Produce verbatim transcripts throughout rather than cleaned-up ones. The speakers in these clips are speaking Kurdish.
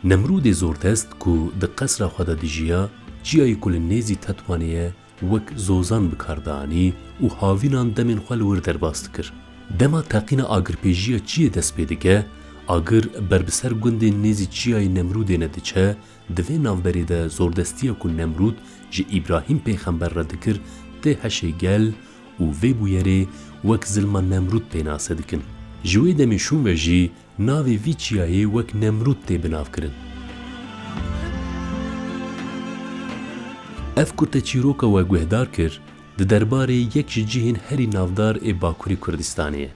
Nemrûdê zordest ku di qesra xwe de dijiya, çiyayê ku li nêzî Tetwanê ye, wek zozan bi kar dianî û havînan demên xwe li wir derbas dikir. Dema teqîna agirpêjiya çiyê dest pê dike, agir ber bi ser gundên nêzî çiyayê Nemrûdê ne diçe, di vê navberê de zordestiya ku Nemrûd ji Îbrahîm pêxember re dikir, tê heşê gel û vê bûyerê wek zilma Nemrûd pênase dikin. Ji wê demê şûn ve jî navê vî çiyayê wek Nemrûd tê binavkirin. Ev kurteçîroka we guhdar kir, di derbarê yek ji cihên herî navdar ê Bakurê Kurdistanê ye.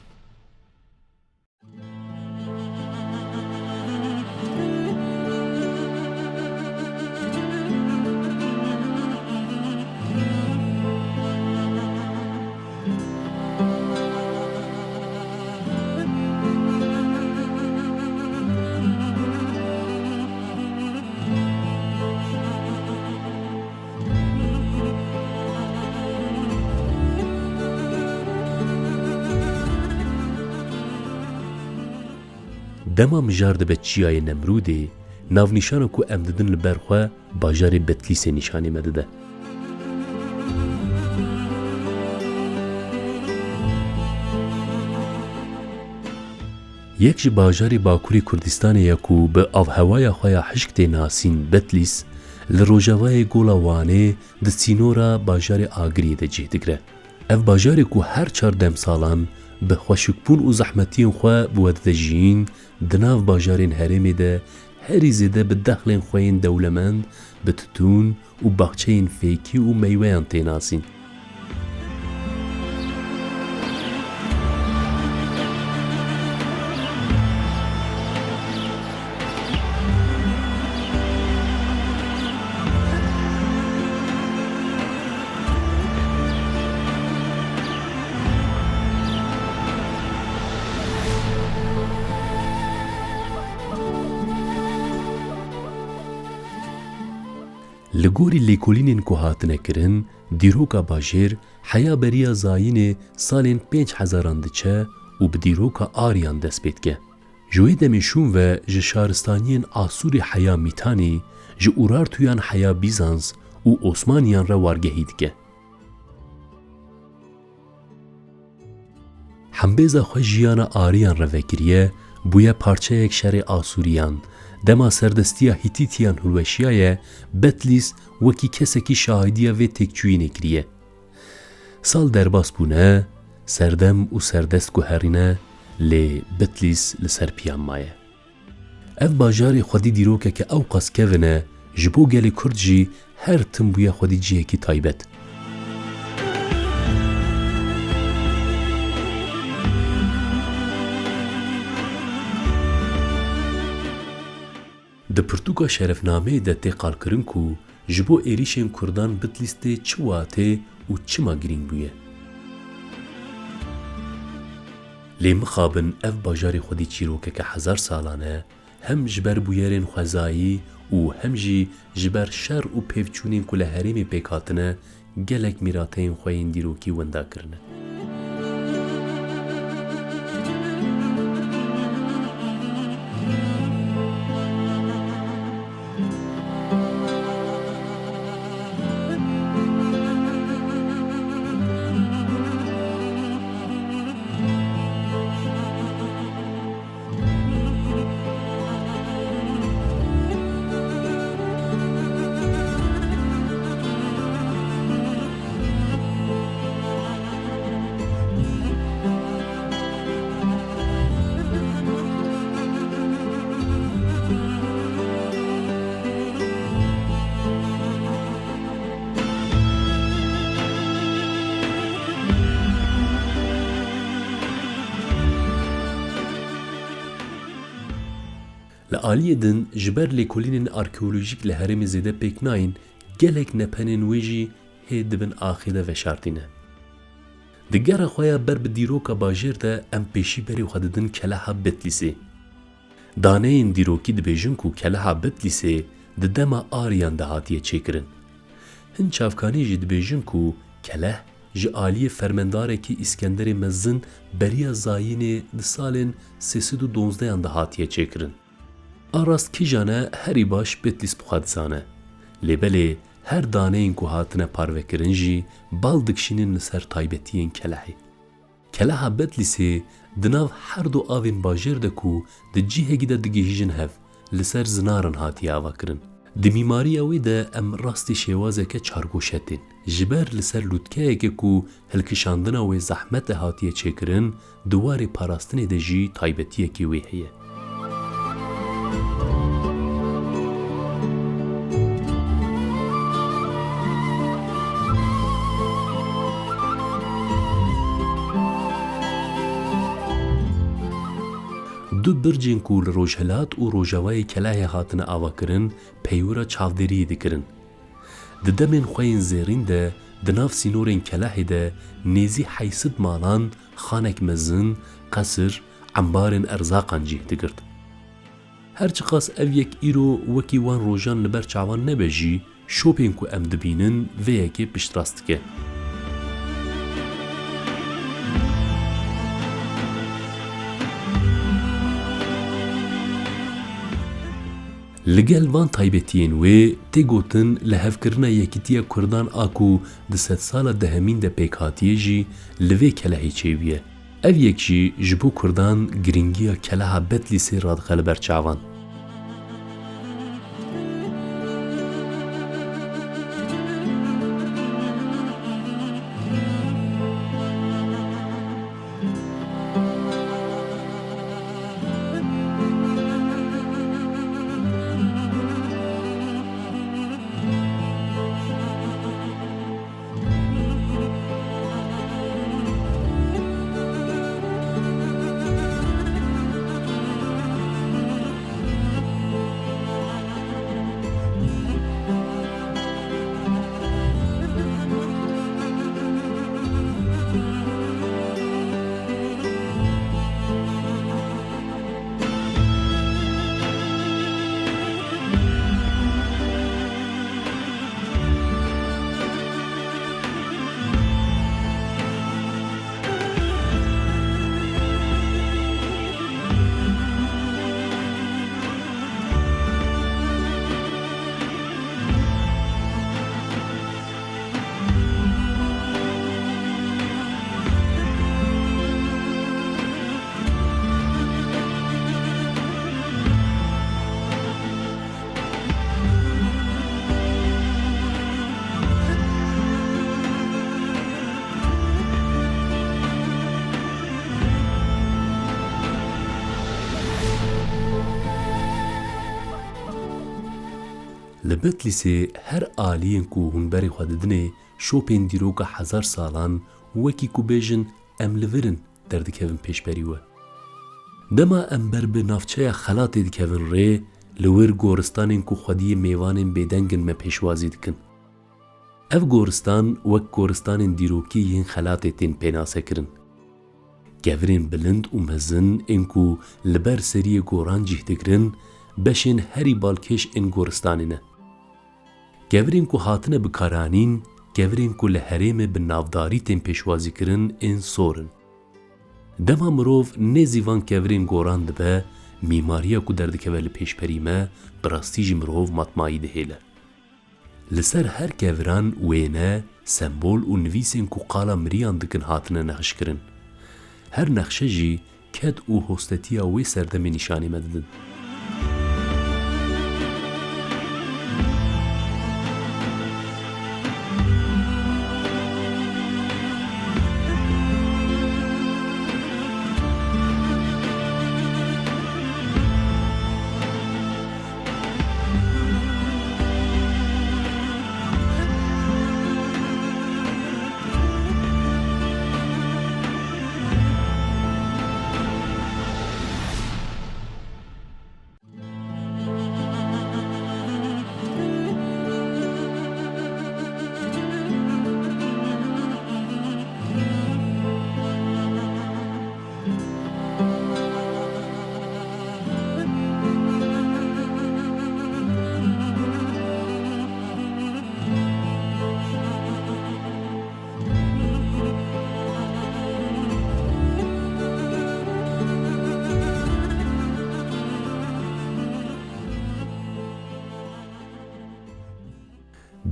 Dema mijar dibe çiyayê Nemrûdê, navnîşana ku em didin li ber xwe, bajarê Betlîsê nîşanê me dide. Yek ji bajarê Bakurê Kurdistanê ye ku bi avhewaya xwe ya hişk tê nasîn, Betlîs, li rojavayê Gola Wanê di sînora bajarê Agiriyê de cih digire. Ev bajarê ku her çar demsalan bi xweşikbûn û zehmetiyên xwe bi we dide jiyîn, di nav bajarên herêmê de herî zêde bi dexlên xwe yên dewlemend, bi titûn û baxçeyên fêkî û meyweyan tê nasîn. Li gorî lêkolînên ku hatine kirin, dîroka bajêr heya beriya zayînê salên pênc hezaran diçe û bi dîroka Aryan dest pê dike. Ji wê demê şûn ve ji şaristaniyên Asûrî heya Mîtanî, ji Urartuyan heya Bîzans û Osmaniyan re wargehî dike. Hembêza xwe jiyana Ariyan re vekiriye, bûye parçeyek şerê Asûriyan. Dema serdestiya Hîtîtiyan hilweşiyaye, Betlîs wekî kesekî şahidiya vê têkçûyînê kiriye. Sal derbas bûne, serdem û serdest guherîne, lê Betlîs li ser piyan maye. Ev bajarê xwedî dîrokeke ewqas kevin e, ji bo gelê Kurd jî her tim bûye xwedî cihekî taybet. Di pirtûka Şerefnameyê de tê qalkirin ku ji bo êrîşên Kurdan Bitlîs tê çi watê û çima girîng bûye. Lê mixabin ev bajarê xwedî çîrokeke hezar salan e, hem ji ber bûyerên xwezayî û hem jî ji ber şer û pêvçûnên ku li herêmê pêk hatine, gelek mîrateyên xwe yên dîrokî winda kirine. Li aliyê din ji ber lêkolînên arkeolojîk li herêmê zêde pêk nayên, gelek nepenên wê jî hê di bin axê de veşartî ne. Di gera xwe ya ber bi dîroka bajêr de em pêşî berê xwe didin keleha Betlîsê. Daneyên dîrokî dibêjin ku keleha Betlîsê di dema Ariyan de hatiye çêkirin. Hin çavkanî jî dibêjin ku keleh ji aliyê fermendarekî Îskenderê Mezin beriya zayînê di salên sê sed û donzdehan de hatiye çêkirin. A rast kîjan e herî baş Betlîs bi xwe dizane. Lê belê her daneyên ku hatine parvekirin jî bal dikişînin li ser taybetiyên kelehê. Keleha Betlîsê di nav her du avên bajêr de ku di cihekî de digihîjin hev, li ser zinaran hatiye avakirin. Di mîmariya wê de em rastî şêwazeke çargoşe tên. Ji ber li ser lûtkeyeke ku hilkişandina wê zehmet e hatiye çêkirin, di warê parastinê de jî taybetiyekî wê heye. Du bircên ku li rojhilat û rojavayê kelehê hatine avakirin, peywira çavdêriyê dikirin. Di demên xwe yên zêrîn de di nav sînorên kelehê de nêzî heyşt sed malan xanek mezin, qesir, embarên erzaqan cih digirt. Her çiqas ev yek îro wekî wan rojan li ber çavan nebe jî, şopên ku em dibînin vê yekê piştrast dike. Li gel van taybetiyên wê tê gotin lihevkirina yekîtiya Kurdan a ku di sedsala dehemîn de pêk hatiye jî li vê kelehê çêbûye. Ev yek jî ji bo Kurdan girîngiya keleha Betlîsê radixe li ber çavan. Li Betlîsê her aliyên ku hûn berê xwe didinê, şopên dîroka hezar salan, wekî ku bêjin, em li vir in, derdikevin pêşberî we. Dema em ber bi navçeya Xelatê dikevin rê, li wir goristanên ku xwediyê mêvanên bêdeng in me pêşwazî dikin. Ev goristan wek goristanên dîrokî yên Xelatê tên pênasekirin. Kevirên bilind û mezin ên ku li ber seriyê goran cih digirin, beşên herî balkêş ên goristanê ne. Kevirên ku hatine bikaranîn, kevirên ku li herêmê bi navdarî tên pêşwazîkirin ên sor in. Dema mirov nêzî van kevirên goran dibe, mîmariya ku derdikeve li pêşberî me, bi rastî jî mirov matmayî dihêle. Li ser her keviran wêne, sembol û nivîsên ku qala miriyan dikin hatine nexşkirin. Her nexşe jî ked û hostetiya wê serdemê nîşanî me didin.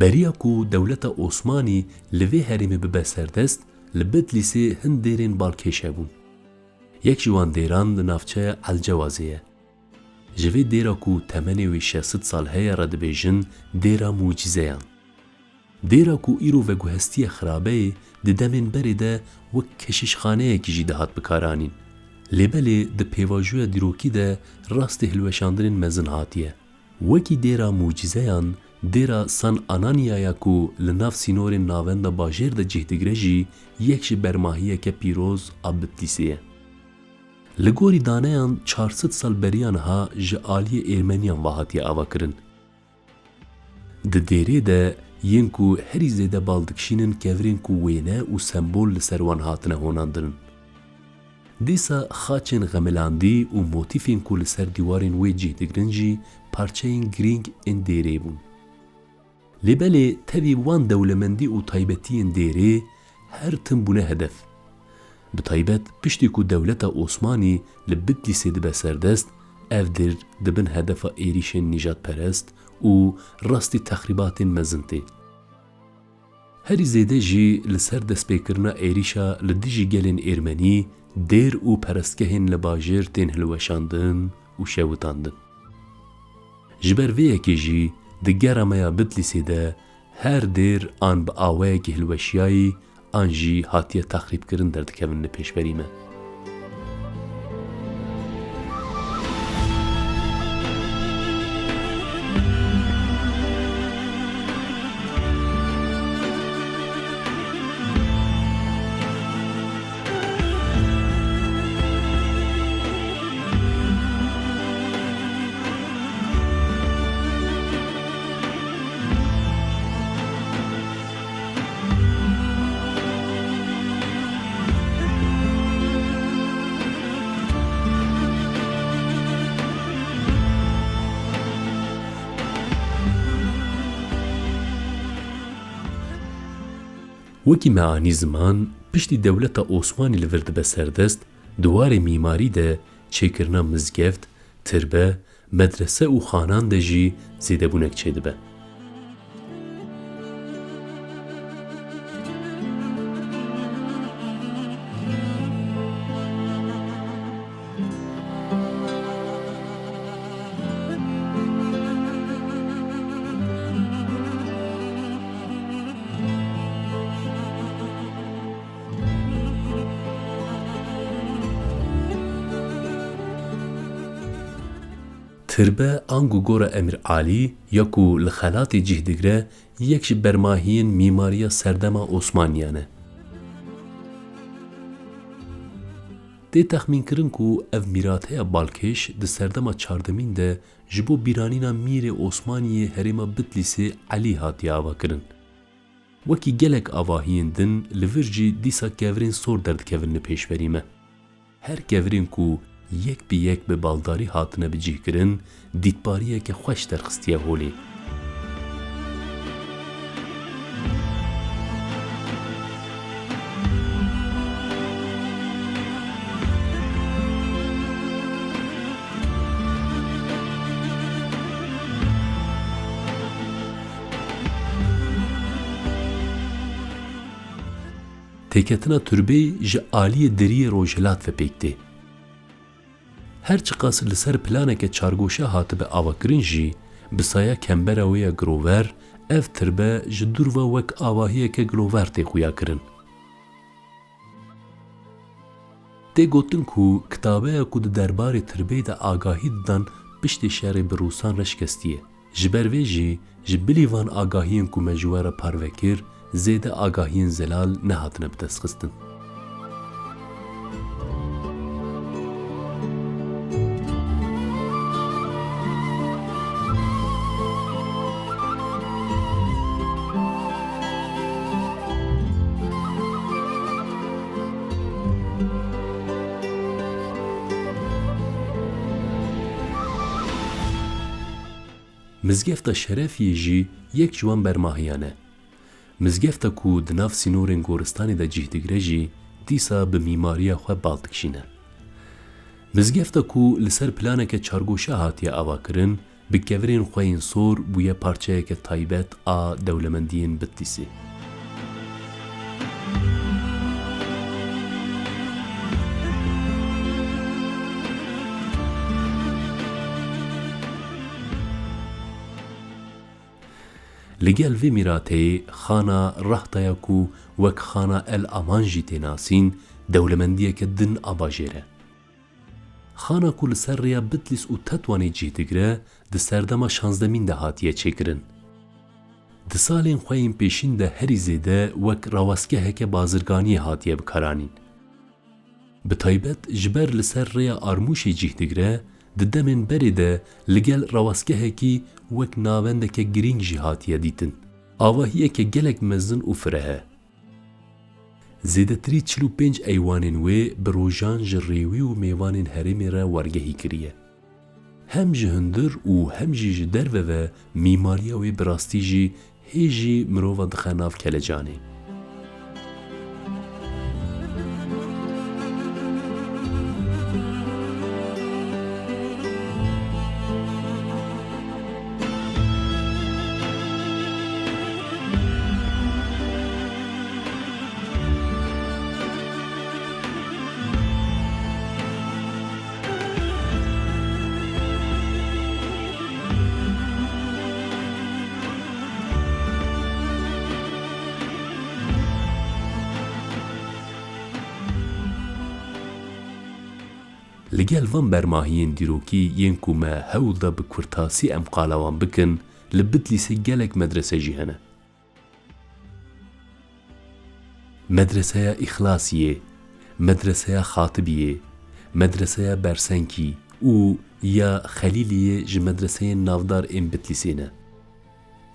Beriya ku dewleta Osmanî li vê herêmê bibe serdest, li Bitlîsê hin dêrên balkêş hebûn. Yek ji wan dêran li navçeya Elcewazê ye. Ji vê dêra ku temenê wê şeş sed sal heye re dibêjin dêra Mucîzeyan. Dêra ku îro veguhestiye xirabeyê, di demên berê de wek keşîşxaneyekî jî dihat bikaranîn. Lê belê di pêvajoya dîrokî de rastî hilweşandinên mezin hatiye. Wekî dêra Mucîzeyan, dêra San Ananiaya ku li nav sînorên navenda bajêr de cih digire jî yek ji bermahiyeke pîroz a Bitlîsê ye. Li gorî daneyan çar sed sal beriya niha ji aliyê Êrmeniyan ve hatiye avakirin. Di dêrê de yên ku herî zêde bal dikişînin kevirên ku wêne û sembol li ser wan hatine honandin. Dîsa xaçên xemilandî û motîfên ku li ser dîwarên wê cih digirin jî parçeyên girîng ên dêrê bûn. Lê belê tevî wan dewlemendî û taybetiyên dêrê her tim bûne hedef. Bi taybet piştî ku dewleta Osmanî li Bitlîsê dibe serdest, ev dêr dibin hedefa êrîşên nîjadperest û rastî texrîbatên mezin tê. Herî zêde jî li ser destpêkirina êrîşa li dijî gelên Êrmenî, dêr û perestgehên li bajêr tên hilweşandin û şewitandin. Ji ber vê yekê jî di gera me ya Bitlîsê de her dêr an bi awayekî hilweşiyayî an jî hatiye texrîbkirin derdikevin li pêşberî me. Wekî me anî ziman, piştî dewleta Osmanî li vir dibe serdest, di warê mîmarî de çêkirina mizgeft, tirbe, medrese û xanan de jî zêdebûnek çêdibe. Tirbe ango gora Emîr Alî ya ku li xelatê cih digire, yek ji bermahiyên mîmariya serdema Osmaniyan e. Tê texmînkirin ku ev mîrateya balkêş di serdema çardemîn de ji bo bîranîna mîrê Osmaniyê herêma Bitlîsê Elî hatiye avakirin. Wekî gelek avahiyên din li vir jî dîsa kevirên sor derdikevin li pêşberî me. Her kevirên ku yek bi yek bi baldarî hatine bicihkirin, dîtbariyeke xweş derxistiye holê. Têketina turbeyê ji aliyê deriyê rojhilat ve pêk tê. Her çiqas li ser planeke çargoşa hatibe avakirin jî, bi saya kembera wê ya girover, ev tirbe ji dûr ve wek avahiyeke gilover tê xuyakirin. Tê gotin ku kitabeya ku di derbarê tirbeyê de agahî didan piştê şerê bi Rûsan re şikestiye. Ji ber vê jî ji bilî van agahiyên ku me ji we re parve kir, zêde agahiyên zelal nehatine bidestxistin. Mizgefta Şerefiyê jî yek ji wan bermahiyan e. Mizgefta ku di nav sînorên goristanê de cih digire jî dîsa bi mîmariya xwe bal dikişîne. Mizgefta ku li ser planeke çargoşa hatiye avakirin, bi kevirên xwe yên sor bûye parçeyeke taybet a dewlemendiyên Bitlîsê. Li gel vê mîrateyê xana Rahtaya ku wek xana El Aman jî tê nasîn, dewlemendiyeke din a bajêr e. Xana ku li ser rêya Bitlîs û Tetwanê cih digire, di serdema şazdemîn de hatiye çêkirin. Di salên xwe yên pêşîn de herî zêde wek rawestgeheke bazirganiyê hatiye bikaranîn. Bi taybet ji ber li ser rêya Armûşê cih digire, di demên berê de li gel rawestgehekî wek navendeke girîng jî hatiye dîtin. Avahiyeke gelek mezin û fireh e. Zêdetirî çil û pênc eywanên wê bi rojan ji rêwî û mêvanên herêmê re wergehî kiriye. Hem ji hundir û hem jî ji derve ve mîmariya wê bi rastî jî hê jî mirova dixe nav kelecanê. Li gel van bermahiyên dîrokî yên ku me hewl da bi kurtasî em qala wan bikin, li Bitlîsê gelek medrese jî hene. Medreseya Îxlasiyê, Medreseya Xatibiyê, Medreseya Bersenkî û ya Xelîliyê ji medreseyên navdar ên Bitlîsê ne.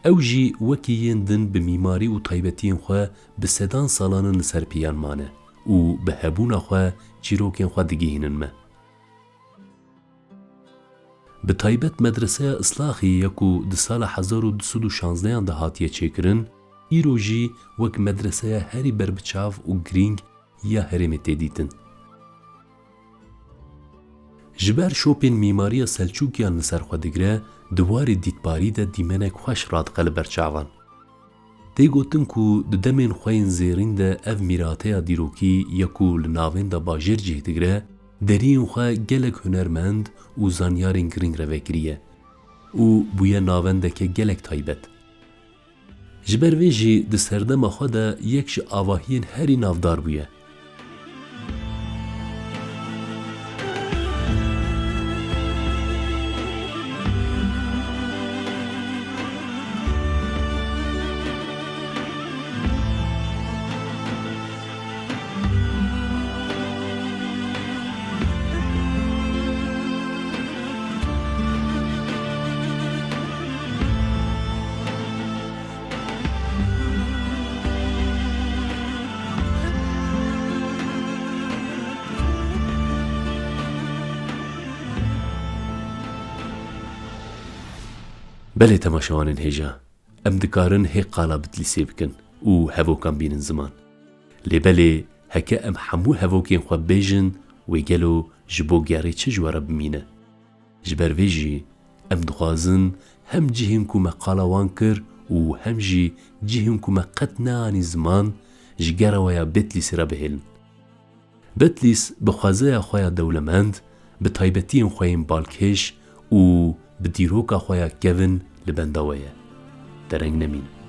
Ew jî wekî yên din bi mîmarî û taybetiyên xwe bi sedan salan in li ser piyan mane û bi hebûna xwe çîrokên xwe digihînin me. Bi taybet Medreseya Islaxî ya ku di sala hezar û du sed û şanzdehan de hatiye çêkirin, îro jî wek medreseya herî berbiçav û girîng ya herêmê tê dîtin. Ji ber şopên mîmariya Selçûkiyan li ser xwe digire, di warê dîtbarî de dîmenek xweş radixe li ber çavan. Tê gotin ku di demên xwe yên zêrîn de ev mîrateya dîrokî ya ku li navenda bajêr cih digire, deriyên xwe gelek hunermend û zanyarên girîng re vekiriye û bûye navendeke gelek taybet. Ji ber vê jî di serdema xwe de yek ji avahiyên herî navdar bûye. Belê temaşevanên hêja, em dikarin hê qala Bitlîsê bikin û hevokan bînin ziman. Lê belê heke em hemû hevokên xwe bêjin, wê gelo ji bo gerê çi ji we re bimîne? Ji ber vê jî em dixwazin hem cihên ku me qala wan kir û hem jî cihên ku me qet neanî ziman, ji gera we ya Betlîsê re bihêlin. Betlîs bi xwezeya xwe ya dewlemend, bi taybetiyên xwe yên balkêş û bi dîroka xwe ya kevin li benda we ye. Dereng nemînin.